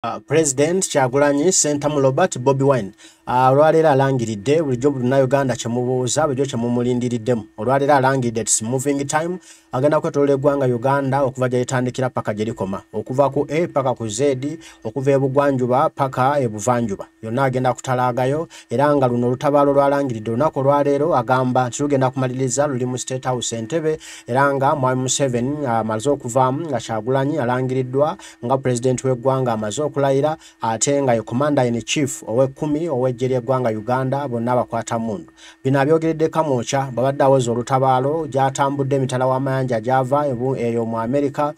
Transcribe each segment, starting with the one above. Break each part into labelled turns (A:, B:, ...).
A: President Kyagulanyi Ssentamu Robert Bobi Wine olwaleero alangiridde bulijjo Munnayuganda kyemubuuza bulijjo kyemumulindiriddemu. Olwaleero alangiridde it's moving time, agenda kwetoloola eggwanga Uganda okuva gye litandikira paka gye likoma, okuva ku A paka ku Z, okuva ebugwanjuba paka ebuvanjuba, yonna agenda kutalaagayo. Era nga luno olutabaalo lwalangiridde olunaku olwaleero agamba nti lugenda kumaliriza luli mu State House Entebbe, era nga Mwami Museveni amaze okuvaamu nga Kyagulanyi alangiriddwa nga pulezidenti w'eggwanga amaze okulayira, ate nga ye commander in chief ow'ekkumi ow'eggye ly'eggwanga Uganda, bonna abakwata mundu. Bino abyogeredde Kamwokya babadde aweza olutabaalo gy'atambudde emitala w'amayanja gy'ava eyo mu Amerika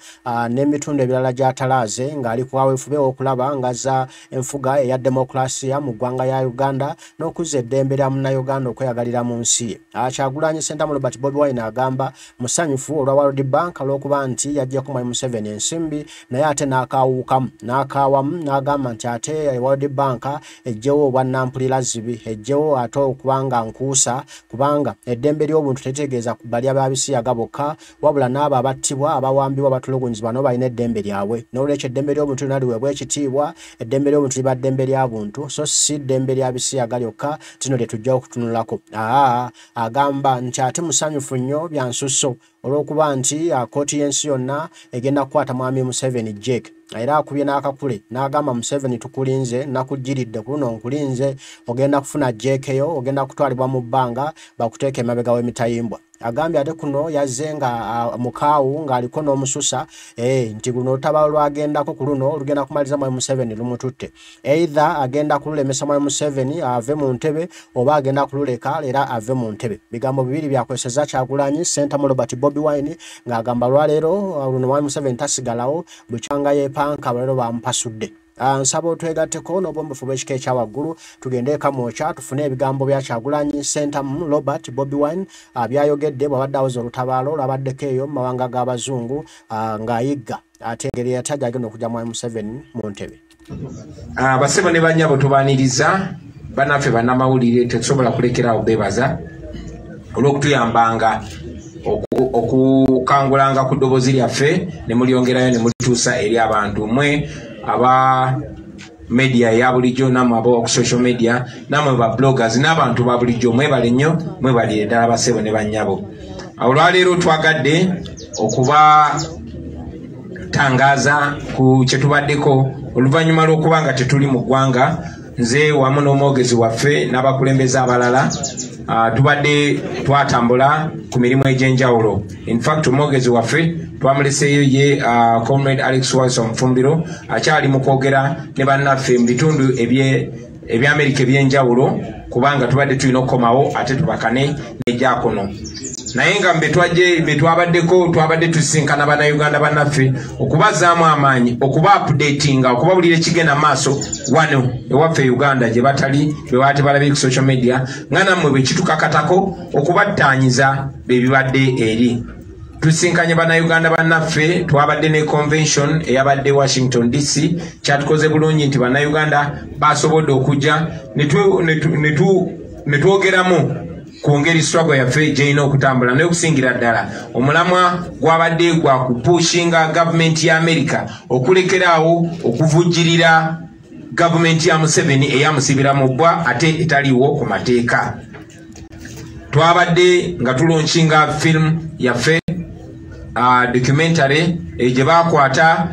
A: n'emitundu ebirala gy'atalaaze ng'ali ku kaweefube okulaba ng'azza enfuga eya demokulasiya mu ggwanga ya Uganda n'okuzza eddembe lya Munnayuganda okweyagalira mu nsi ye. Kyagulanyi Ssentamu Robert Bobi Wine agamba musanyufu olwa World Bank olw'okuba nti yaggyeko Mwami Museveni ensimbi, naye ate n'akaawuukamu n'akaawamu n'agamba nti ate World Bank ejjewo obwannampulira zibi, ejjewo ate okubanga nkuusa, kubanga eddembe ly'obuntu teritegeeza balya ba bisiyaga bokka, wabula n'abo abattibwa, abawambibwa, abatulugunyizibwa nabo balina eddembe lyabwe. N'olwekyo eddembe ly'obuntu lyonna liweebwa ekitiibwa, eddembe ly'obuntu liba ddembe lya buntu, so si ddembe lya bisiyaga lyokka tino lye tujja okutunulako. Agamba nti ate musanyufu nnyo bya nsusso olw'okuba nti kkooti y'ensi yonna egenda kukwata Mwami Museveni Jake, era akubye n'akakule n'agamba Museveni tukulinze, nakujjiridde ku luno nkulinze, ogenda kufuna Jake yo, ogenda kutwalibwa mu bbanga bakuteeka emabega w'emitayimbwa. Agambye ate kuno yazze nga mukaawu ng'aliko n'omususa nti guno olutabaalo lwagendako ku luno lugenda kumaliriza Mwami Museveni lumututte, either agenda kululemesa Mwami Museveni ave mu ntebe oba agenda kululeka era ave mu ntebe. Bigambo bibiri byakozesezza Kyagulanyi Ssentamu Robert Bobi Wine ng'agamba lwaleero luno Mwami Museveni tasigalawo, bukyanga yeepanka leero bamupasudde. Nsaba otwegatteko n'obwombefu bw'ekika ekya waggulu tugende e Kamwokya tufune ebigambo bya Kyagulanyi Ssentamu Robert Bobi Wine byayogedde bw'abadde awoza olutabaalo lwabaddeko eyo mu mawanga g'abazungu ng'ayigga ate engeri yatya gyagenda okujja Mwami Museveni mu ntebe.
B: Basebo ne bannyabo, tubaaniriza bannaffe bannamawulire. Tetusobola kulekerawo bebaza olw'okutuyambanga okukangulanga ku ddoboozi lyaffe ne mulyongerayo ne mulituusa eri abantu, mwe aba media eya bulijjo, nammwe aba ku social media, nammwe ba bloggers n'abantu ba bulijjo. Mwebale nnyo, mwebalire ddala basebo ne bannyabo. Olwaleero twagadde okubatangaza ku kye tubaddeko oluvannyuma lw'okuba nga tetuli mu ggwanga. Nze wamu n'omwogezi waffe n'abakulembeze abalala tubadde twatambula ku mirimu egy'enjawulo. Infact, omwogezi waffe twamuleseeyo ye Comrade Alex Wilson Mufumbiro akyali mu kwogera ne bannaffe mu bitundu ebyamerika ebyenjawulo, kubanga tubadde tulina okukomawo ate tubakane n'egyakono. Naye nga betwabaddeko twabadde tusisinkana Bannayuganda bannaffe okubazaamu amaanyi, okuba updatinga, okubabulira ekigenda maaso wano ewaffe e Uganda gye batali, bwe baba tebalabye ku social media, nga nammwe bwe kitukakatako okubattaanyiza be bibadde eri. Tusinkanye Bannayuganda bannaffe, twabadde ne convention eyabadde Washington DC. Kyatukoze bulungi nti Bannayuganda basobodde okujja ne twogeramu ku ngeri struggle yaffe gyerina okutambula, naye okusingira ddala omulamwa gwabadde gwa kupushinga gavumenti ya Amerika okulekeraawo okuvujjirira gavumenti ya Museveni eyamusibira mu bbwa ate etaliiwo ku mateeka. Twabadde nga tulaunchinga film yaffe, documentary gye bakwata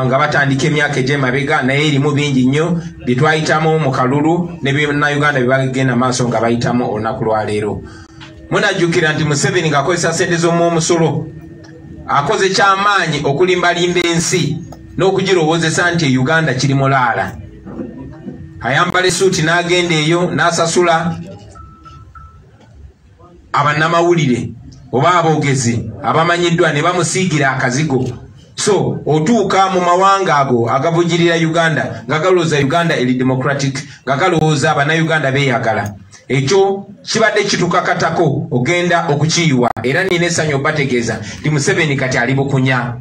B: nga batandika emyaka egy'emabega, naye erimu bingi nnyo bye twayitamu mu kalulu ne Bannayuganda bye bagenda maaso nga bayitamu olunaku lwaleero. Munajjukira nti Museveni ng'akozesa sente z'omuomusolo akoze kyamaanyi okulimbalimba ensi n'okugirowoozesa nti e Uganda kiri mulaala. Ayambala esuuti n'agenda eyo n'asasula abannamawulire oba aboogezi abamanyiddwa ne bamusiigira akazigo. So otuuka mu mawanga ago agavujjirira Uganda nga galowooza Uganda eri democratic, nga galowooza Abannayuganda beeyagala. Ekyo kibadde kitukakatako ogenda okukiyiwa, era nina essanyu obategeeza nti Museveni kati ali bukunya.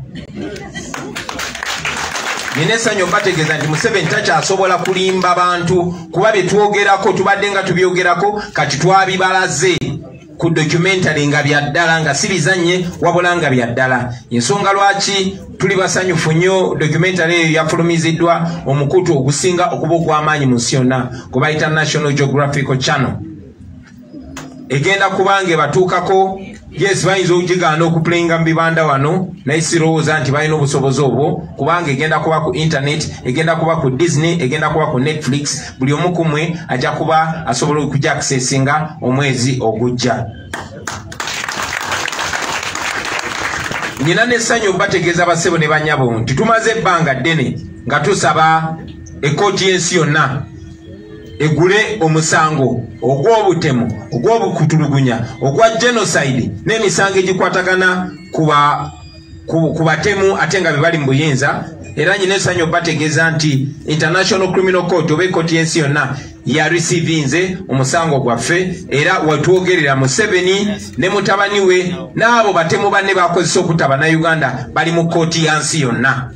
B: Nina essanyu obategeeza nti Museveni takyasobola kulimba bantu, kuba bye twogerako tubadde nga tubyogerako, kati twabibalaze. ku documentary nga bya ddala, nga si bizannye wabula nga bya ddala. Ensonga lwaki tuli basanyufu nnyo, documentary eyo yafulumiziddwa omukutu ogusinga okuba ogw'amaanyi mu nsi yonna gwe bayita National Geographic Channel. Egenda kubanga ebatuukako. Yes, bayinza okugigaana okuplayinga mu bibanda wano, naye sirowooza nti balina obusobozi obwo, kubanga egenda kuba ku internet, egenda kuba ku Disney, egenda kuba ku Netflix. Buli omu ku mmwe ajja kuba asobola okujja accessinga omwezi ogujja. Nina n'essanyu bategeeza bassebo ne bannyabo nti tumaze ebbanga ddene nga tusaba ekkooti y'ensi yonna egule omusango ogw'obutemu, ogw'obukutulugunya, ogwa genocide n'emisango egikwatagana ku batemu ate nga be bali mu buyinza. Era nyina essanyu bategeeza nti International Criminal Court oba ekkooti y'ensi yonna ya receivinze omusango gwaffe, era wetwogerera Museveni ne mutabani we n'abo batemu banne bakozesa okutta Bannayuganda bali mu kkooti ya nsi yonna.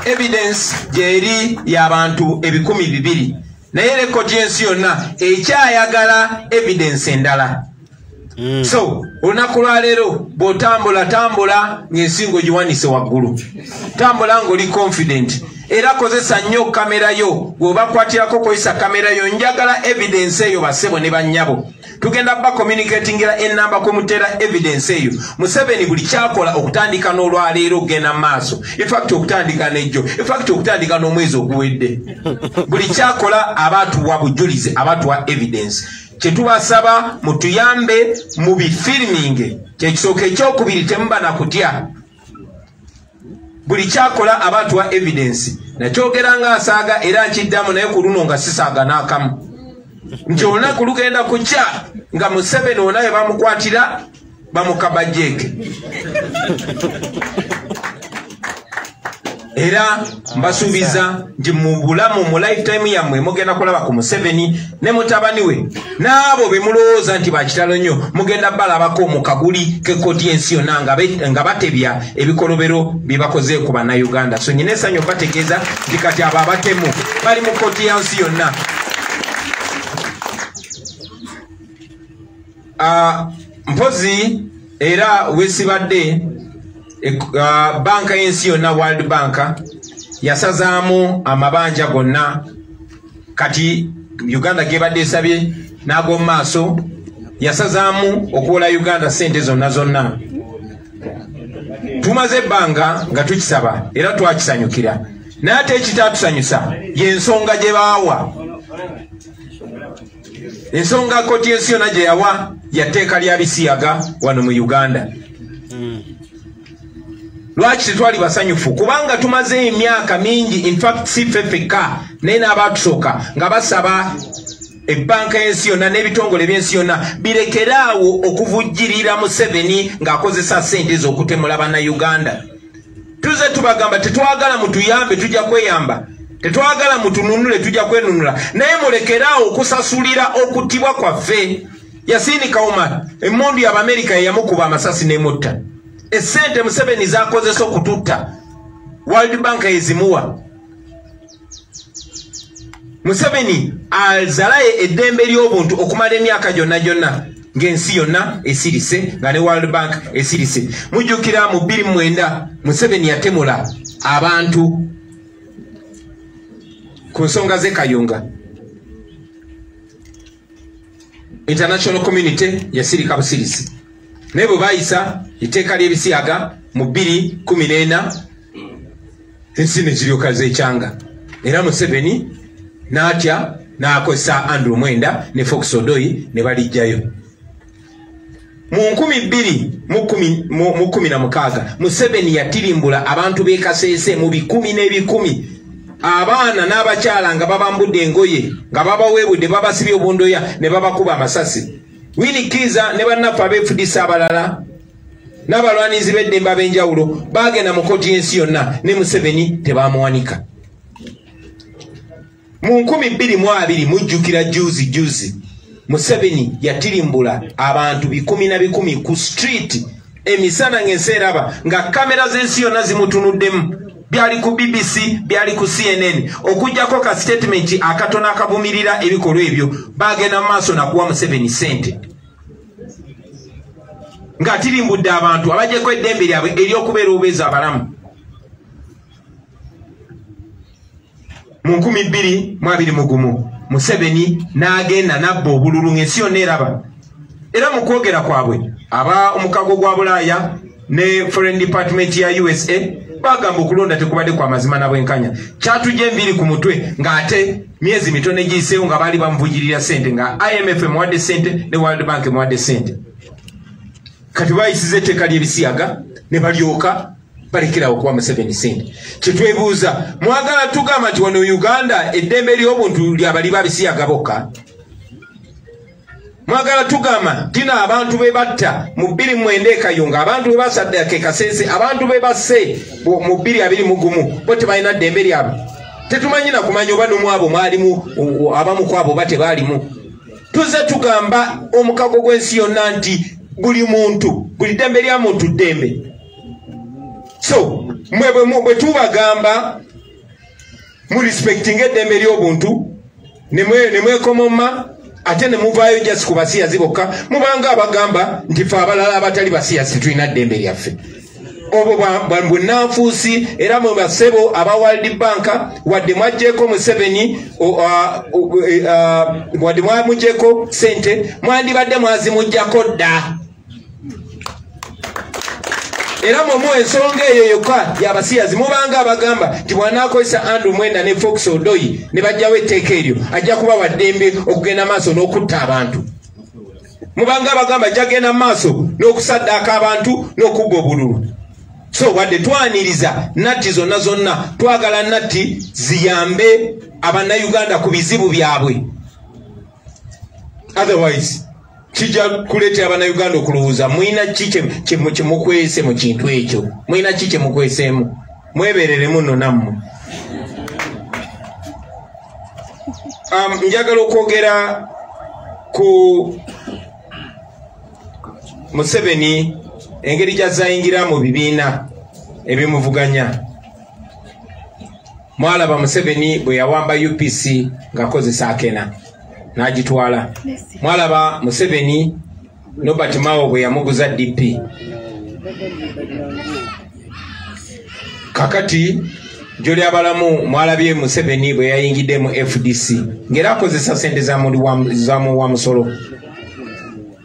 B: Evidence gyeri y'abantu 2,000, naye era ekkooti y'ensi yonna ekyayagala evidence endala. So olunaku lwaleero bw'otambula tambula ng'ensingo giwanise waggulu, tambula ng'oli confident, era kozesa nnyo kamera yo. Bw'obakwatirako kozesa kamera yo. Njagala evidence eyo bassebo ne bannyabo. Tugenda ba communicatingira ennamba kwe muteera evidence eyo. Museveni buli kyakola okutandika n'olwaleero okugenda mu maaso, in fact okutandika n'ejjo, in fact okutandika n'omwezi oguwedde, buli kyakola aba atuwa bujulizi, aba atuwa evidence. Kyetubasaba mutuyambe mu bifilminge, kyekisooka. Ekyokubiri, temuba na kutya, buli kyakola aba atuwa evidence. Nakyogera nga asaaga era nkiddamu, naye ku luno nga sisaaga n'akamu, nti olunaku lugenda kukya nga Museveni ona we bamukwatira bamukabajjeeke. Era mbasuubiza nti mu bulamu, mu lifetime yammwe, mugenda kulaba ku Museveni ne mutabani we n'abo be mulowooza nti bakitalo nnyo, mugenda balabako mu kaguli k'ekkooti y'ensi yonna nga batebya ebikolobero bye bakoze ku Bannayuganda. So nyina essanyu bategeeza nti kati abo abatemu bali mu kkooti ya nsi yonna. Mpozi era wesibadde banka y'ensi yonna, World Bank, yasazaamu amabanja gonna kati Uganda gebadde esabye n'ag'omu maaso. Yasazaamu okuwola Uganda ssente zonna zonna. Tumaze ebbanga nga tukisaba era twakisanyukira, naye ate ekitaatusanyusa y'ensonga gye baawa. Ensonga kkooti y'ensi yonna gye yawa ya tteeka lya bisiyaga wano mu Uganda. Lwaki tetwali basanyufu? Kubanga tumaze emyaka mingi, in fact si ffe ffekka, naye n'abaatusooka, nga basaba ebbanka y'ensi yonna n'ebitongole by'ensi yonna birekeraawo okuvujjirira Museveni ng'akozesa ssente z'okutemula Bannayuganda. Tuze tubagamba tetwagala mutuyambe, tujja kweyamba, tetwagala mutununule, tujja kwenunula, naye mulekeraawo okusasulira okuttibwa kwaffe. Yasini Kauma, emmundu y'Abamerika yeyamukuba amasasi n'emutta. Essente Museveni zakozesa okututta, World Bank ezimuwa. Museveni azalaye eddembe ly'obuntu okumala emyaka gyonna gyonna ng'ensi yonna esirise, nga ne World Bank esirise. Mujjukira mu 2009 Museveni yatemula abantu ku nsonga z'e Kayunga. International community yasirika busirisi, naye bwe bayisa etteeka ly'ebisiyaga mu 2014, ensi ne ziryoka zeekyanga, era Museveni n'atya n'akozesa Andrew Mwenda ne Fox Odoi ne balijjayo. Mu 2016 Museveni yatirimbula abantu b'e Kasese mu bikumi n'ebikumi, abaana n'abakyala, nga babambudde engoye, nga babaweebudde, babasibye obundoya ne babakuba amasasi. Winnie Kiiza ne bannaffe abeefudisa abalala n'abalwanizi b'eddembe ab'enjawulo baagenda mu kkooti y'ensi yonna, ne Museveni tebamuwanika. Mu 2020, mujjukira juzi juzi, Museveni yatirimbula abantu bikumi na bikumi ku street emisana ng'ensi eraba, nga kamera z'ensi yonna zimutunuddemu. Byali ku BBC, byali ku CNN. Okuggyako ka statement akatono akavumirira ebikolwa ebyo, bagenda mu maaso nakuwa Museveni ssente ng'atirimbudde abantu abajjeko eddembe lyabwe ery'okubeera obubeezi abalamu. Mu 2021 Museveni n'agenda n'abba obululu ng'ensi yonna eraba. Era mu kwogera kwabwe aba omukago gwa Bulaaya ne Foreign Department ya USA bagamba okulonda tekubadde kwa mazima na bwenkanya. Kyatujja enviiri ku mutwe ng'ate myezi mitono egiyiseewo nga baali bamuvujirira ssente, nga IMF emuwadde ssente ne World Bank emuwadde ssente. Kati bayisiza etteeka ly'ebisiyaga ne balyoka balekerawo okuwa Museveni ssente. Kyetwebuuza, mwagala tugamba nti wano Uganda eddembe ly'obuntu lyabali babisiyaga bokka? Mwagala tugamba tina abantu be batta mu 2009 e Kayunga, abantu be basadde e Kasese, abantu be basse mu 2021 bo tebalina ddembe lyabwe? Tetumanyi na kumanya oba n'omu abo mwalimu abamu ku abo oba tebaalimu. Tuzze tugamba omukago gw'ensi yonna nti buli muntu, buli ddembe lya muntu ddembe. So mwe bwe tubagamba mu respecting eddembe ly'obuntu ne mwekomoma ate ne muvaayo just ku basiyazi bokka, mubanga abagamba nti ffe abalala abatali basiyazi tulina ddembe lyaffe. Obwo bwannanfuusi. Era mwe basebo aba World Bank, wadde mwaggyeko Museveni, wadde mwamuggyeko ssente, mwandibadde mwazimuggyako dda. Era mwe ensonga eyo yokka y'abasiyazi mubanga abagamba nti bw'anaakozesa Andrew Mwenda ne Fox Odoi ne bajjawo etteeka eryo, ajja kuba wa ddembe okugenda maaso n'okutta abantu. Mubanga abagamba ajja genda maaso n'okusaddaaka abantu n'okubba obululu. So wadde twaniriza natti zonna zonna, twagala natti ziyambe abannayuganda ku bizibu byabwe. Otherwise kijja kuleetera abannayuganda okulowooza mulina ki kye mukwese mu kintu ekyo, mulina ki kye mukweseemu, mwebereremu nno nammwe. Njagala okwogera ku Museveni engeri gy'azayingira mu bibiina ebimuvuganya. Mwalaba Museveni bwe yawamba UPC ng'akozesa Akena n'agitwala. Mwalaba Museveni Norbert Mao bwe yamuguza DP. Kakati Joli abalamu mwalabye Museveni bwe yayingidde mu FDC ng'era akozesa ssente za muwa musolo.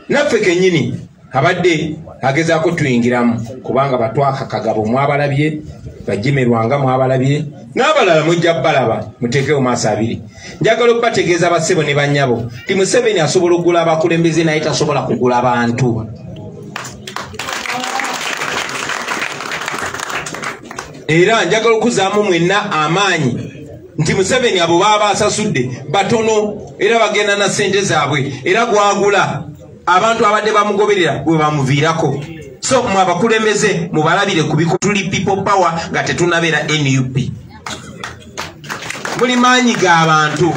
B: Naffe kennyini abadde agezaako tuyingiramu kubanga batwaka Kagabo mwabalabye, bajimerwanga mwabalabye, n'abalala mujja balaba, muteekewo maaso abiri. Njagala okubategeeza bassebo ne bannyabo nti Museveni asobola okugula abakulembeze naye tasobola kugula bantu. Era njagala okuzaamu mwenna amaanyi nti Museveni abo baba asasudde batono era bagenda na ssente zaabwe, era gwagula abantu abadde bamugoberera bwe bamuviirako. So mwe abakulembeze mubalabire ku tuli people power nga tetunabeera NUP. Muli maanyi g'abantu.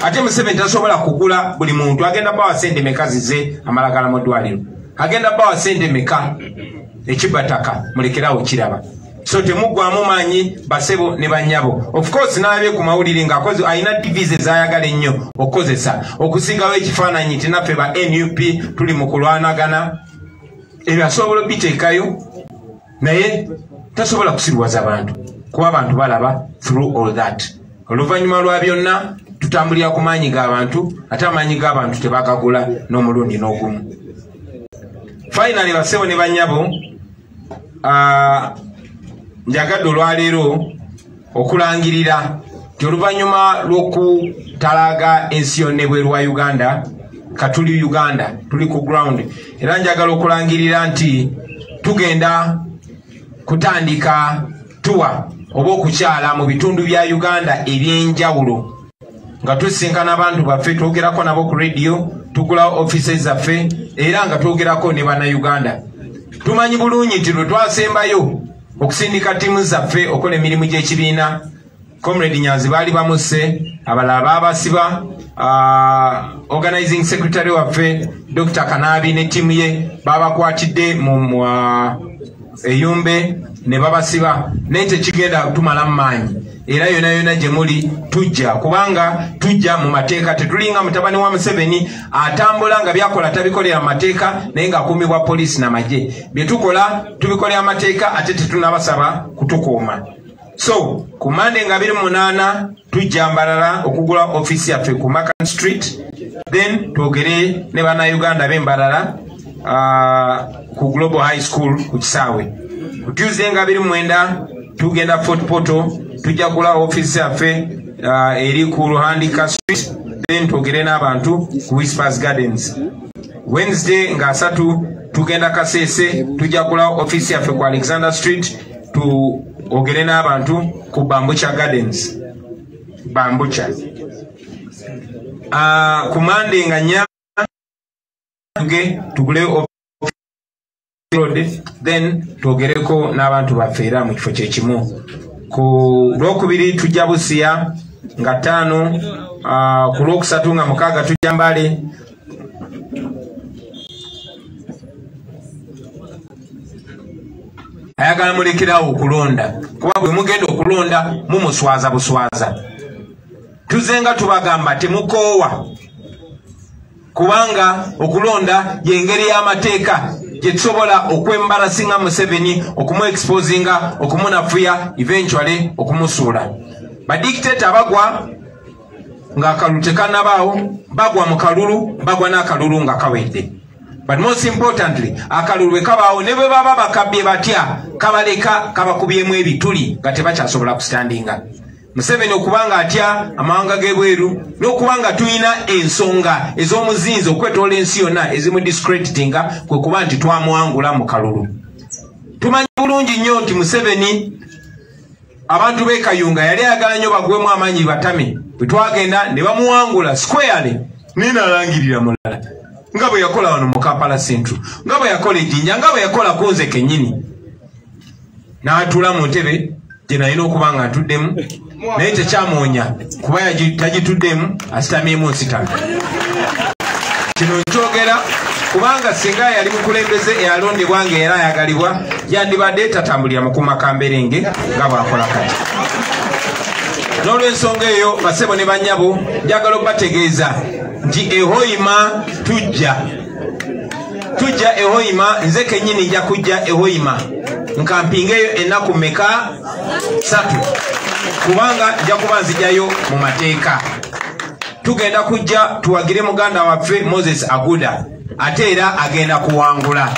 B: Ate Museveni tasobola kugula buli muntu. Agenda bawa ssente meka zize amalagala mu ddwaliro, agenda bawa ssente meka ekibataka, mulekerawo kiraba. So temuggwamu maanyi basebo ne bannyabo. Of course n'abye ku mawulire ng'akoze alina TVs ezayagala ennyo okukozesa okusingawo ekifaananyi nti naffe ba NUP tuli mu kulwanagana. Ebyo asobola obiteekayo naye tasobola kusiruwaza bantu kuba abantu balaba through all that. Oluvannyuma lwa byonna tutambulira ku maanyi g'abantu, ate amaanyi g'abantu tebagagula n'omulundi n'ogumu. Finally basebo ne bannyabo, njagadde olwaleero okulangirira nti oluvannyuma lw'okutalaaga ensi yonna ebweru wa Uganda, katuli Uganda, tuli ku ground, era njagala okulangirira nti tugenda kutandika tuwa oba okukyala mu bitundu bya Uganda ebyenjawulo nga tusisinkana abantu baffe, twogerako nabo ku radio, tugulawo offices zaffe, era nga twogerako ne bannayuganda. Tumanyi bulungi nti lwe twasembayo okusindika ttiimu zaffe okola emirimu gy'ekibiina, Comrade Nyanzi baali bamusse, abalala baabasiba, organizing secretary waffe Dr. Kanabi ne ttiimu ye babakwatidde mu Eyumbe, ne babasiba, naye tekigenda kutumalamu maanyi. Era yona yona gye muli tujja, kubanga tujja mu mateeka. Tetulinga mutabani wa Museveni atambula nga byakola tabikolera mateeka, naye ng'akuumibwa poliisi n'amagye. Bye tukola tubikolera amateeka, ate tetunabasaba kutukuuma. So ku Mande nga 28 tujja Mbarara okugula ofiisi yaffe ku Makan Street, then twogere ne bannayuganda b'e Mbarara ku Global High School ku kisaawe. Ku Tuesday nga 29 tugenda Fort Portal, tujja kugula ofiisi yaffe eri ku Ruhandika Street, then twogere n'abantu ku Whispers Gardens. Wednesday nga 3 tugenda Kasese, tujja kugula ofiisi yaffe ku Alexander Street, twogere n'abantu ku Bambucha Gardens, Bambucha. Ku Monday nga 4 tugule road, then twogereko n'abantu baffe era mu kifo kyekimu. Ku Lwokubiri tujja Busia nga 5, ku Lwokusatu nga 6 tujja Mbale. Ayagala mulekerawo okulonda, kuba bwe mugenda okulonda mumuswaza buswaza. Tuzenga tubagamba temukoowa, kubanga okulonda y'engeri y'amateeka gye tusobola okwembarasinga Museveni, okumuexposinga, okumunafuya, eventually okumusuula. Badictator bagwa ng'akalulu tekannabaawo, bagwa mu kalulu, bagwa n'akalulu nga kawedde. But most importantly, akalulu bwe kabaawo ne bwe baba bakabbye batya, kabaleka kabakubyemu ebituli nga tebakyasobola kustandinga. Museveni okubanga atya amawanga g'ebweru, n'okubanga tulina ensonga ez'omuzinzi okwetoola ensi yonna ezimudiscreditinga, kwe kuba nti twamuwangula mu kalulu. Tumanyi bulungi nnyo nti Museveni abantu b'e Kayunga yali ayagala nnyo bagwemu amaanyi batame. Bwe twagenda ne bamuwangula squarely, naye n'alangirira mulala, nga bwe yakola wano mu Kampala Central, nga bwe yakola e Jinja, nga bwe yakola ku nze kennyini. N'atuula mu ntebe gye nalina okuba nga ntuddemu, naye tekyamuwonya kuba tagituddemu, asitamyemu nsitano. Kino nkyogera kubanga singa yali mukulembeze eyalondebwa ng'era ayagalibwa, yandibadde tatambulira mu kumakamberenge nga bw'akola kati. N'olw'ensonga eyo, basebo ne bannyabo, njagala obbategeeza nti Ehoima tujja. Tujja Ehoima, nze kennyini nja kujja Ehoima. Nkampingeyo ennaku mmeka? 3. Kubanga nja kuba nzijayo mu mateeka. Tugenda kujja tuwagire muganda waffe Moses Aguda, ate era agenda kuwangula.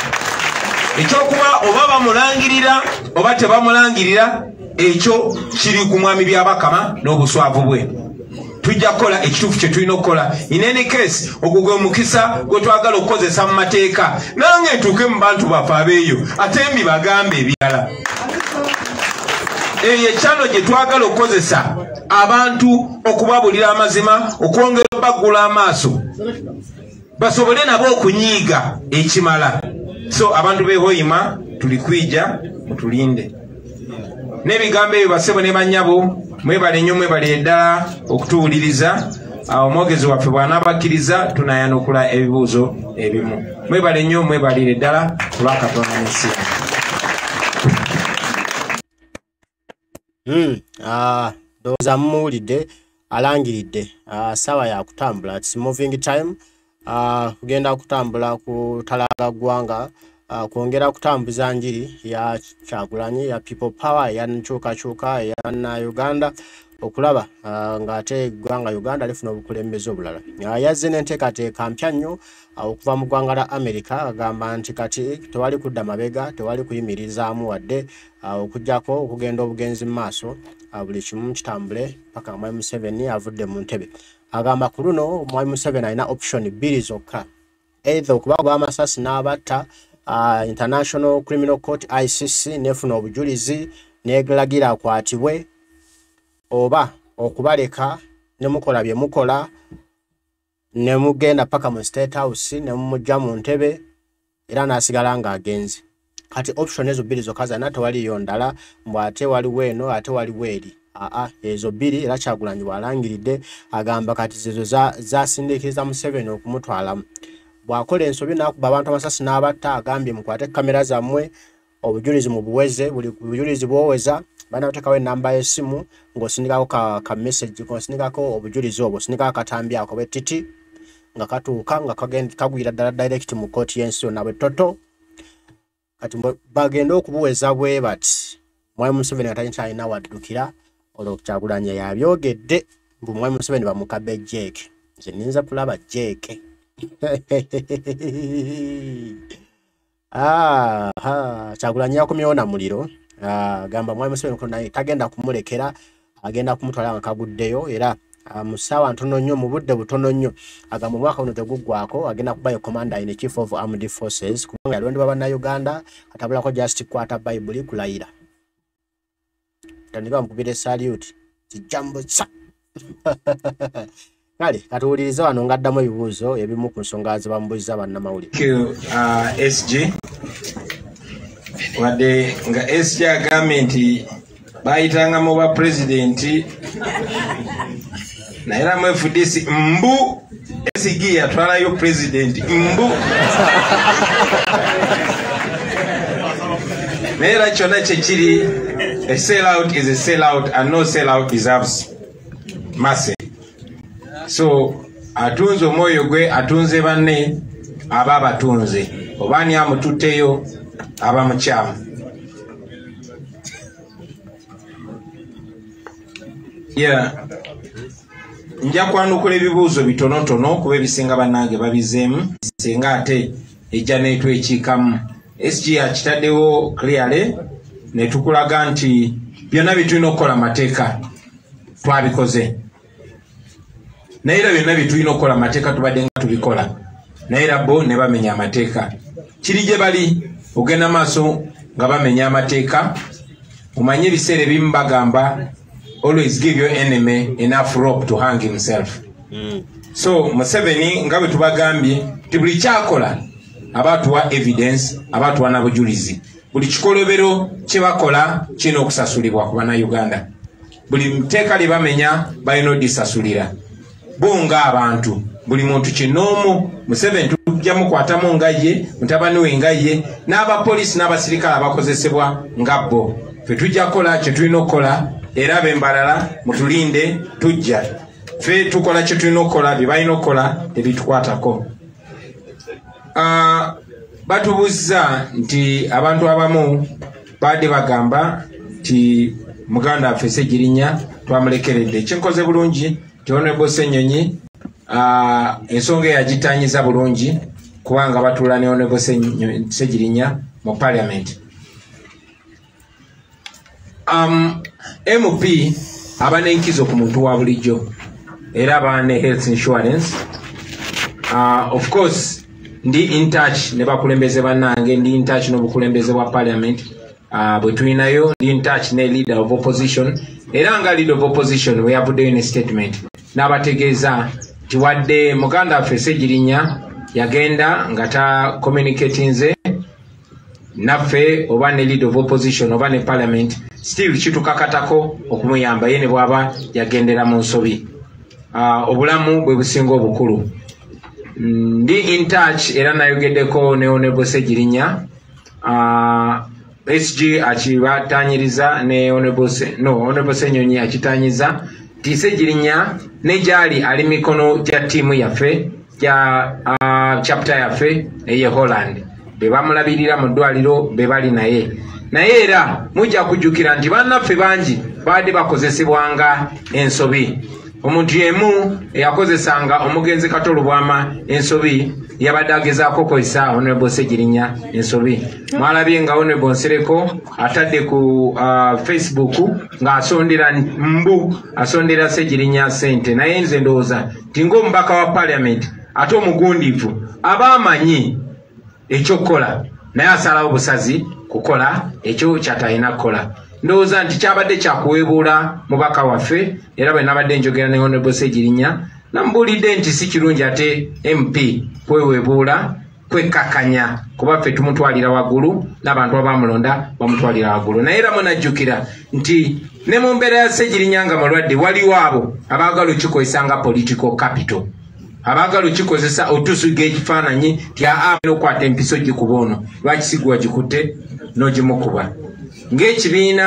B: Ekyokuba oba bamulangirira oba tebamulangirira, ekyo kiri ku mwami Byabakama n'obuswavu bwe. Tujja kukola ekituufu kye tulina okukola. In any case, ogwo gwe mukisa gwe twagala okukozesa mu mateeka. Nange ntuuke mu bantu baffe abeeyo, ate mbibagambe ebirala. Eyo ekyano gye twagala okukozesa abantu okubabulira amazima, okwongera obaggula amaaso, basobole nabo okunyiiga ekimala. So abantu b'e Hoima tuli kwija, mutulinde. N'ebigambo ebyo basebo ne bannyabo, mwebale nnyo, mwebale ddala okutuwuliriza. Omwogezi waffe bw'anaabakkiriza tunayanukula ebibuuzo ebimu. Mwebale nnyo, mwebalire ddala olwa Katonda n'ensi.
A: Ndowooza mumuwulidde, alangiridde ssaawa ya kutambula, it's moving time. Kugenda kutambula kutalaaga ggwanga, kwongera kutambuza njiri ya Kyagulanyi, ya People Power, ya nkyukakyuka ya Bannayuganda, okulaba ng'ate eggwanga Uganda lifuna obukulembeze obulala. Yazze n'enteekateeka mpya nnyo okuva mu ggwanga la America, agamba nti kati tewali kudda mabega, tewali kuyimirizaamu wadde, okuggyako okugenda obugenzi mu maaso, buli kimu kitambule paka Mwami Museveni avudde mu ntebe. Agamba ku luno Mwami Museveni alina option 2 zokka, either okubakuba amasasi n'abatta, International Criminal Court ICC nefuna obujulizi neglagira akwatibwe, oba okubaleka ne mukola bye mukola ne mugenda paka mu State House ne mumujja mu ntebe era n'asigala ng'agenze. Kati option ezo 2 zokka zonna, tewaliyo ndala mbu ate waliwo eno ate waliwo eri. Ezo 2 era Kyagulanyi bw'alangiridde agamba kati zezo zasindiikiriza Museveni okumutwalamu. Bw'akola ensobi n'akuba abantu amasasi n'abatta, agambye mukwate kamera zammwe, Obujulizi mubuweze, buli bujulizi bwoweza banateekawo enamba y'essimu ng'osindikako ka message, ng'osindikako obujulizi obwo, osindikako akatambi ako bwe titi nga katuuka nga kagwira ddala direct mu kkooti y'ensi yonna bwe toto. Kati bagenda okubuweza bwe bati Mwami Museveni nga takyalina waddukira. Olwo Kyagulanyi yabyogedde mbu Mwami Museveni bamukabe Jake. Nze nninza kulaba Jake. Kyagulanyi yakomyewo na muliro. Gamba Mwami Museveni naye tagenda kumulekera, agenda kumutwala nga kaguddeyo. Era mu ssaawa ntono nnyo, mu budde butono nnyo, agamba omwaka guno teguggwako agenda kubayo commander in chief of armed forces, kubanga yalondebwa Bannayuganda, atabulako just kukwata Bayibuli kulayira. Tandika mukubire salute kijambo sa. Kale katuwulirize wano ng'addamu ebibuuzo ebimu ku nsonga ze bamubuuziza bannamawulire.
B: Thank you, SG. Wadde nga SG agambye nti bayitanga mu ba pulezidenti naye era mu FDC mbu SG yatwalayo pulezidenti mbu, naye era kyonna kyekiri, a sellout is a sellout and no sellout deserves mercy. So atunze omwoyo gwe, atunze banne aba abatunze, oba ani amututteyo aba mukyamu. Yeah. Nja kwanukula ebibuuzo bitonotono kuba ebisinga bannange babizeemu, singa ate ejja n'etwekiikamu. SG akitaddewo clearly ne tukulaga nti byonna bye tulina okukola amateeka twabikoze, naye era byonna bye tulina okukola amateeka tubadde nga tubikola, naye era bo ne bamenya amateeka. Kiri gye bali ogenda maaso nga bamenya amateeka. Omanye ebiseera ebimu bagamba always give your enemy enough rope to hang himself. So Museveni nga bwe tubagambye nti buli kyakola aba atuwa evidence, aba atuwa na bujulizi. Buli kikolobero kye bakola kirina okusasulibwa ku Bannayuganda. Buli tteeka lye bamenya balina oddisasulira. Bo ng'abantu, buli muntu kinoomu, Museveni tujja mukwatamu nga ye, mutabani we nga ye, n'abapoliisi n'abasirikale abakozesebwa nga bo. Ffe tujja kukola kye tulina okukola, era ab'embalala mutulinde tujja. Ffe tukola kye tulina okukola, bye balina okukola tebitukwatako. Batubuuzza nti abantu abamu baadde bagamba nti muganda waffe Ssegirinya twamulekeredde. Kinkoze bulungi nti Honorable Ssenyonyi ensonga eyo agitanyiza bulungi kubanga batuula ne Honorable Ssegirinya mu parliament. MP aba n'enkizo ku muntu wa bulijjo era aba ne health insurance. Of course ndi in touch ne bakulembeze bannange, ndi in touch n'obukulembeze bwa parliament bwe tulinayo, ndi in touch ne leader of opposition, era nga leader of opposition bwe yavuddeyo ne statement n'abategeeza nti wadde muganda waffe Ssegirinya yagenda nga ta communicatinze naffe oba ne leader of opposition oba ne parliament, still kitukakatako okumuyamba ye ne bw'aba yagendera mu nsobi. Obulamu bwe businga obukulu. Ndi in touch era nayogeddeko ne Honorable Ssegirinya, SG akibatanyiriza ne Honorable Ssenyonyi akitanyiza nti Ssegirinya ne gy'ali ali mikono gya ttiimu yaffe gya chapter yaffe eye Holland, be bamulabirira mu ddwaliro be bali naye. Naye era mujja kujjukira nti bannaffe bangi baadde bakozesebwanga ensobi. Omuntu yemu eyakozesanga omugenzi Kato Lubwama ensobi yabadde agezaako okukozesa Honorable Ssegirinya ensobi. Mwalabye nga Honorable Nsereko atadde ku Facebook ng'asondera mbu asondera Ssegirinya ssente, naye nze ndowooza nti ng'omubaka wa parliament ate omugundiivu aba amanyi ekyokukola, naye asalawo busazi kukola ekyo ky'atalina kukola. Ndowooza nti kyabadde kyakuweebuula mubaka waffe, era bwe nabadde njogera ne Honorable Ssegirinya namubuulidde nti si kirungi ate MP kweweebuula kwekkakkanya, kuba ffe tumutwalira waggulu n'abantu abamulonda bamutwalira waggulu. Naye era munajjukira nti ne mu mbeera ya Ssegirinya nga mulwadde waliwo abo abaagala okukikozesa nga political capital, Abaagala okikozesa otusuga ekifaananyi ti aa n'okwata empiso gikuba ono, lwaki sigwa gikutte n'ogimukuba. Ng'ekibiina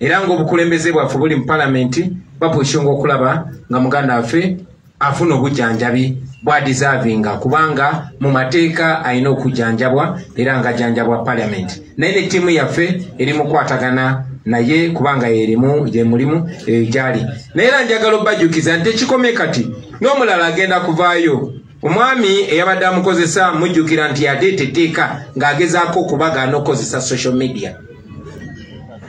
B: era ng'obukulembeze bwaffe buli mu palamenti, bapushinga okulaba nga muganda waffe afuna obujjanjabi bw'adeservinga, kubanga mu mateeka alina okujjanjabwa era ng'ajjanjabwa palamenti. Naye ne ttiimu yaffe eri mu kukwatagana naye kubanga yerimu gye mulimu eyo gy'ali. Naye era njagala obbajjukiza nti ekikomye kati n'omulala agenda kuvaayo. Omwami eyabadde amukozesa mujjukira nti yateeta etteeka ng'agezaako okubagaana okukozesa social media,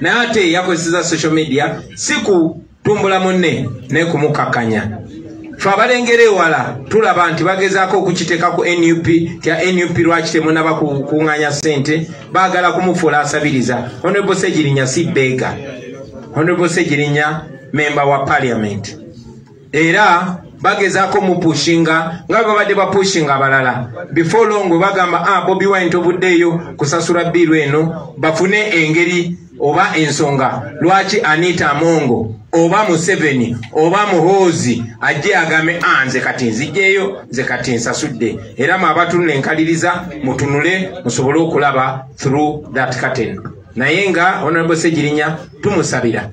B: naye ate yakozesa social media si kutumbula munne naye kumukakkanya. Ffe abalengera ewala tulaba nti bagezaako okukiteeka ku NUP, tya NUP lwaki temunaba kukuŋŋaanya ssente, baagala kumufuula asabiriza. Honorable Ssegirinya si beega, Honorable Ssegirinya member wa parliament, era bagezaako mupushinga nga babadde bapushinga abalala. Before long bagamba Bobi Wine tovuddeeyo kusasula bbiiru eno, bafune engeri oba ensonga lwaki Anita Amongo oba Museveni oba Muhoozi ajje agambe nze kati nzijjeeyo, nze kati nsasudde. Era mwe abatunula enkaliriza mutunule musobole okulaba through that curtain. Naye nga Honorable Ssegirinya tumusabira,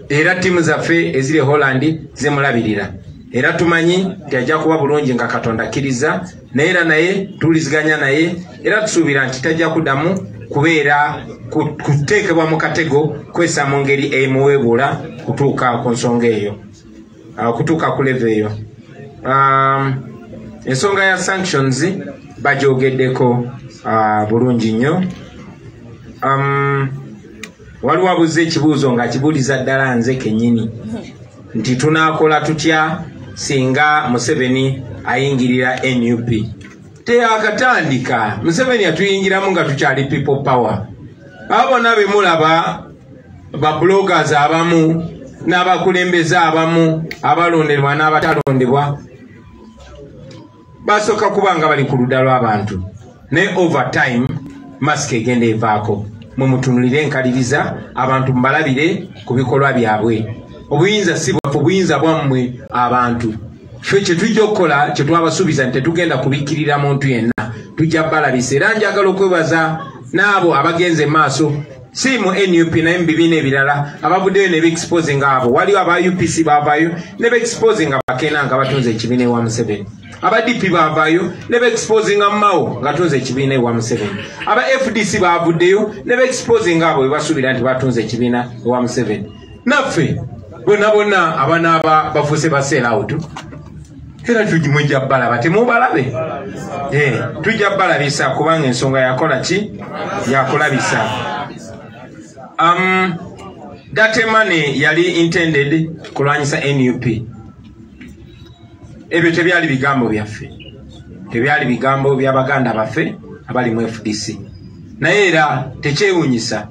B: era ttiimu zaffe eziri e Holland zimulabirira, era tumanyi nti ajja kuba bulungi nga Katonda akkiriza. Naye era naye tuwuliziganya naye, era tusuubira nti tajja kuddamu kubeera kuteekebwa mu katego kwesa mu ngeri emuweebuula kutuuka ku nsonga eyo, kutuuka ku level eyo. Ensonga ya sanctions bagyogeddeko bulungi nnyo. Waliwo abuuza ekibuuzo ng'akibuuliza ddala nze kennyini nti tunaakola tutya singa Museveni ayingirira NUP. Teyakatandika, Museveni yatuyingiramu nga tukyali people power. Abo bonna be mulaba ba bloggers abamu n'abakulembeze abamu abalondebwa n'abatalondebwa basooka kuba nga bali ku ludda lw'abantu, naye over time mask egenda evaako. Mumutunulire enkaliriza, abantu mubalabire ku bikolwa byabwe. Obuyinza si bwaffe, obuyinza bwammwe abantu. Ffe kye tujja okukola kye twabasuubiza nti tetugenda kubikkirira muntu yenna, tujja balabisa. Era njagala okwebaza n'abo abagenze maaso si mu NUP naye mu bibiina ebirala abavuddeyo ne beexposinga abo. Waliwo aba UPC baavaayo ne beexposinga Bakena nga batunze ekibiina ewa Museveni, aba DP baavaayo ne beexposinga Mao nga batunze ekibiina ewa Museveni, aba FDC baavuddeyo ne beexposinga abo be basuubira nti batunze ekibiina ewa Museveni. Naffe bonna bonna abanaaba bafuuse ba sell out, era mujja balaba, temubalabe, tujja balabisa kubanga ensonga yakola ki, yakulabisa. Dirty money yali intended kulwanyisa NUP. Ebyo tebyali bigambo byaffe, tebyali bigambo by'abaganda baffe abali mu FDC. Naye era tekyewuunyisa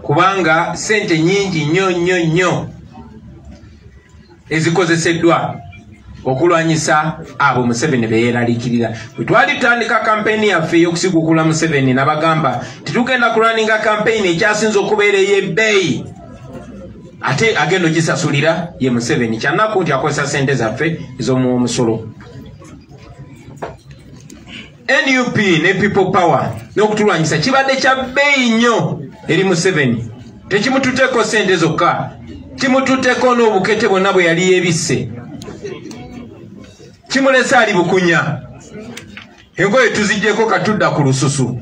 B: kubanga ssente nnyingi nnyo nnyo nnyo ezikozeseddwa okulwanyisa abo Museveni be yeeraliikirira. Bwe twali tutandika kampeyini yaffe ey'okusigukula Museveni, nabagamba tetugenda kulwaninga kampeyini ekyasinze okubeera ey'ebbeeyi, ate agenda ogisasulira ye Museveni. Kyannaku nti akozesa ssente zaffe ez'omuwomusolo. NUP ne People Power n'okutulwanyisa kibadde kya bbeeyi nnyo eri Museveni. Tekimututteko ssente zokka, kimututteko n'obukete bwonna bwe yali yeebisse, kimulese ali bukunya. Engoye tuziggyeko katudda ku lususu.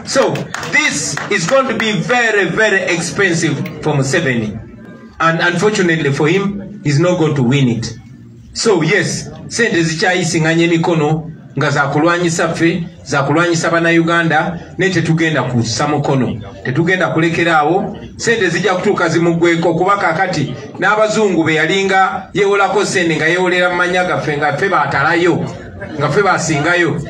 B: So this is going to be very, very expensive for Museveni, and unfortunately for him, he's not going to win it. So yes, sente zikyayisinganya emikono nga zakulwanyisa ffe, zakulwanyisa bannayuganda, naye tetugenda kussa mukono, tetugenda kulekeraawo. Sente zijja kutuuka zimuggweko, kuba kaakati n'abazungu be yalinga yeewolako sente nga yeewolera mu mannya gaffe nga ffe baatalayo, nga ffe basingayo,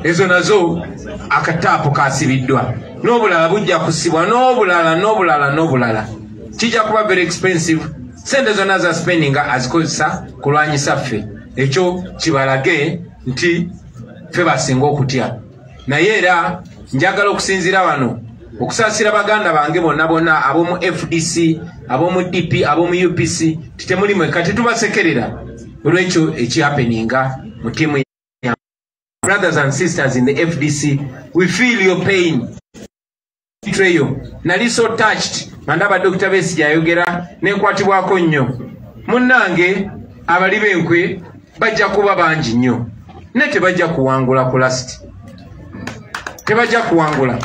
B: ezo nazo akataapu kasibiddwa, n'obulala bujja kusibwa, n'obulala n'obulala n'obulala. Kijja kuba very expensive. Sente zonna za spendinga azikozesa kulwanyisa ffe. Ekyo kibalage nti ffe basinga okutya. Naye era njagala okusinziira wano okusaasira baganda bange bonna bonna ab'omu FDC, ab'omu DP, ab'omu UPC, titemuli mwekka, tetubasekerera. Olwekyo ekihappeninga mu ttiimu. Brothers and sisters in the FDC, we feel your pain. Betrayal. Nali so touched nga ndaba Dr. Besigye ayogera nenkwatibwako nnyo. Munnange abali b'enkwe bajja kuba bangi nnyo, naye tebajja kuwangula ku last, tebajja kuwangula.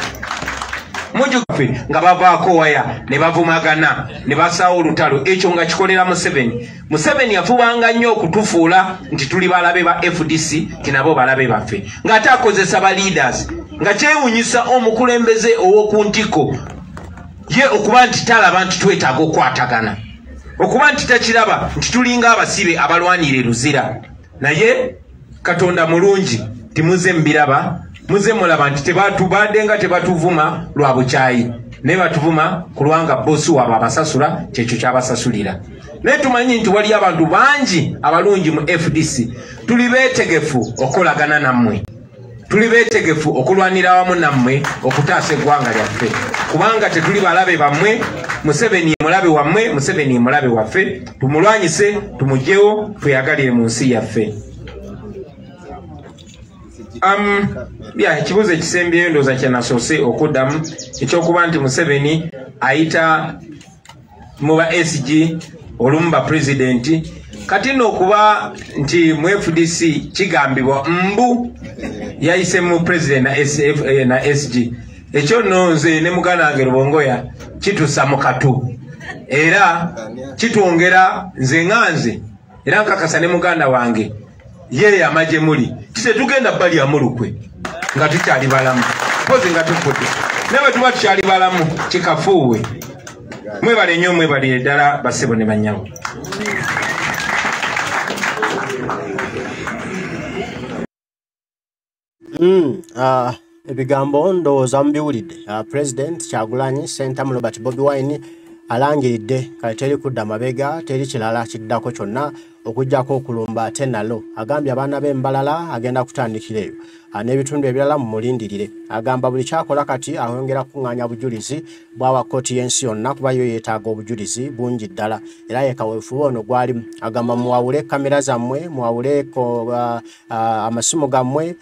B: Mujjukire nga bavaako waya ne bavumagana ne basaawo olutalo, ekyo nga kikolera Museveni. Museveni yafubanga nnyo okutufuula nti tuli balabe ba FDC, nti nabo balabe baffe, ng'ate akozesa ba leaders. Nga kyewuunyisa omukulembeze ow'oku ntikko ye okuba nti talaba nti twetaaga okukwatagana, okuba nti takiraba nti tulinga abasibe abalwanira eruzira. Naye Katonda mulungi, timuze mbiraba, muze mulaba nti tebatubadde nga tebatuvuma lwa bukyayi, naye batuvuma kulwanga bosi waabwe abasasula, kyekyo kyabasasulira. Naye tumanyi nti waliyo abantu bangi abalungi mu FDC. Tuli beetegefu okukolagana nammwe, tuli beetegefu okulwanira wamu nammwe okutaasa eggwanga lyaffe, kubanga tetuli balabe bammwe. Museveni mulabe wammwe, Museveni mulabe waffe. Tumulwanyise, tumugyewo, tweyagalire mu nsi yaffe. Ekibuuzo ekisembyeyo ndowooza kye nasoose okuddamu, ekyokuba nti Museveni ayita mu ba SG olumu ba pulezidenti. Kati nno okuba nti mu FDC kigambibwa mbu yayise mu pulezidenti na SF, na SG, ekyo nno nze ne muganda wange Rubongoya kitusa mu katu, era kitwongera nze nga nze, era nkakasa ne muganda wange ye amagye muli titetugenda bali amulukwe nga tukyali balamu, mpozi nga tufudde, naye bwe tuba tukyali balamu kikafuuwe. Mwebale nnyo, mwebalire ddala bassebo ne bannyabo.
A: Ebigambo ndowooza mubiwulidde. President Kyagulanyi Ssentamu Robert Bobi Wine alangiridde kale teri kudda mabega, teri kirala kiddako kyonna okuggyako okulumba ate nalo. Agambye abaana b'embalala agenda kutandikira eyo n'ebitundu ebirala mumulindirire. Agamba buli kyakola kati ayongera kukuŋŋaanya bujulizi bw'awa kkooti y'ensi yonna, kuba yo yeetaaga obujulizi bungi ddala, era ye kaweefube ono gwalimu. Agamba muwawule kamera zammwe, muwawule amasimu gammwe,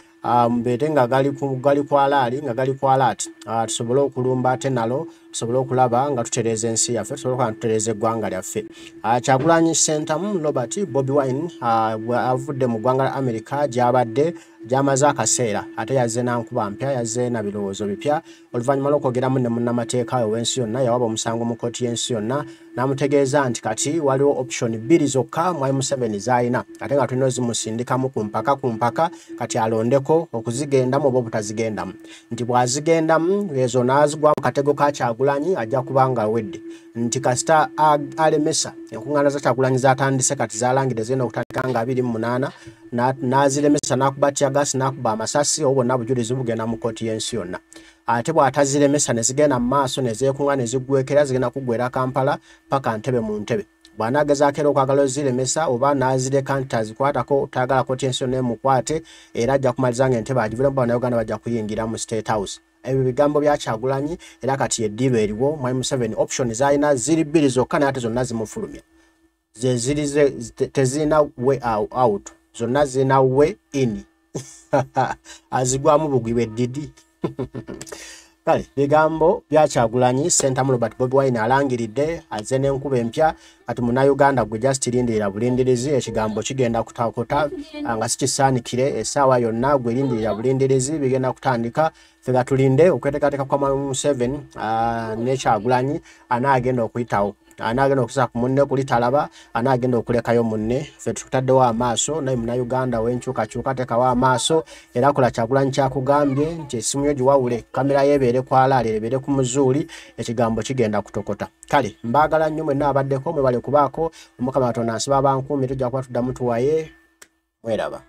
A: mubeere nga gali ku alaali, nga gali ku alaati, tusobole okulumba ate nalo, tusobole okulaba nga tutereeza ensi yaffe, tusobole okuba nga tutereeza eggwanga lyaffe. Kyagulanyi Ssentamu Robert Bobi Wine avudde mu ggwanga lya America gy'abadde gy'amaze akaseera, ate yazze na nkuba mpya, yazze na birowoozo bipya oluvannyuma lw'okwogeramu ne munnamateeka we w'ensi yonna. Yawaba omusango mu kkooti y'ensi yonna n'amutegeeza nti kati waliwo option bbiri zokka Mwami Museveni z'alina, ate nga tulina ozimusindikamu ku mpaka ku mpaka, kati alondeko okuzigendamu oba obutazigendamu. Nti bw'azigendamu ezo n'azigwa mu katego ka Kyagulanyi ajja kuba nga awedde, nti kasita alemesa enkuŋŋaana za Kyagulanyi z'atandise kati z'alangidde zirina okutandika nga 28, n'aziremesa n'akuba teargas n'akuba amasasi, obwo bwonna bujulizi bugenda mu kkooti y'ensi yonna. Ate bw'ataziremesa ne zigenda mu maaso ne zeekuŋŋa ne ziggwekera, zigenda kuggwera Kampala paka Ntebe mu ntebe. Bw'anaagezaako era okwagala oziremesa oba n'azireka nti tazikwatako, taagala kkooti y'ensi yonna emukwate, era ajja kumaliza ng'entebe agiviremu, Bannayuganda bajja kuyingira mu State House. Ebyo bigambo bya Kyagulanyi, era kati eddiiro eriwo. Mwami Museveni option z'alina ziri bbiri zokka, naye ate zonna zimufulumya, ze ziri tezirina way out, zonna zirina way in. Azigwamu bugwi bw'eddidi. Kale bigambo bya Kyagulanyi Ssentamu Robert Bobi Wine alangiridde azze n'enkuba empya. Kati munnayuganda gwe just lindirira bulindirizi, ekigambo kigenda kutakota nga sikisaanikire essaawa yonna, gwe lindirira bulindirizi, bigenda kutandika. Ffe nga tulinde okweteekateeka kwa Mwami Museveni ne Kyagulanyi, anaagenda okuyitawo, anaagenda okusa ku munne kuli talaba, anaagenda okulekayo munne. Ffe tutaddewo amaaso, naye munnayuganda w'enkyukakyuka teekawo amaaso, era kola Kyagulanyi kyakugambye nti essimu yo giwawule, kamera yo ebeere ku alaali, ebeere ku muzuuli, ekigambo kigenda kutokota. Kale mbaagala nnyo mwenna abaddeko, mwebale kubaako. Omukama Katonda nsiba abankuumi, tujja kuba tuddamu tuwaye, mweraba.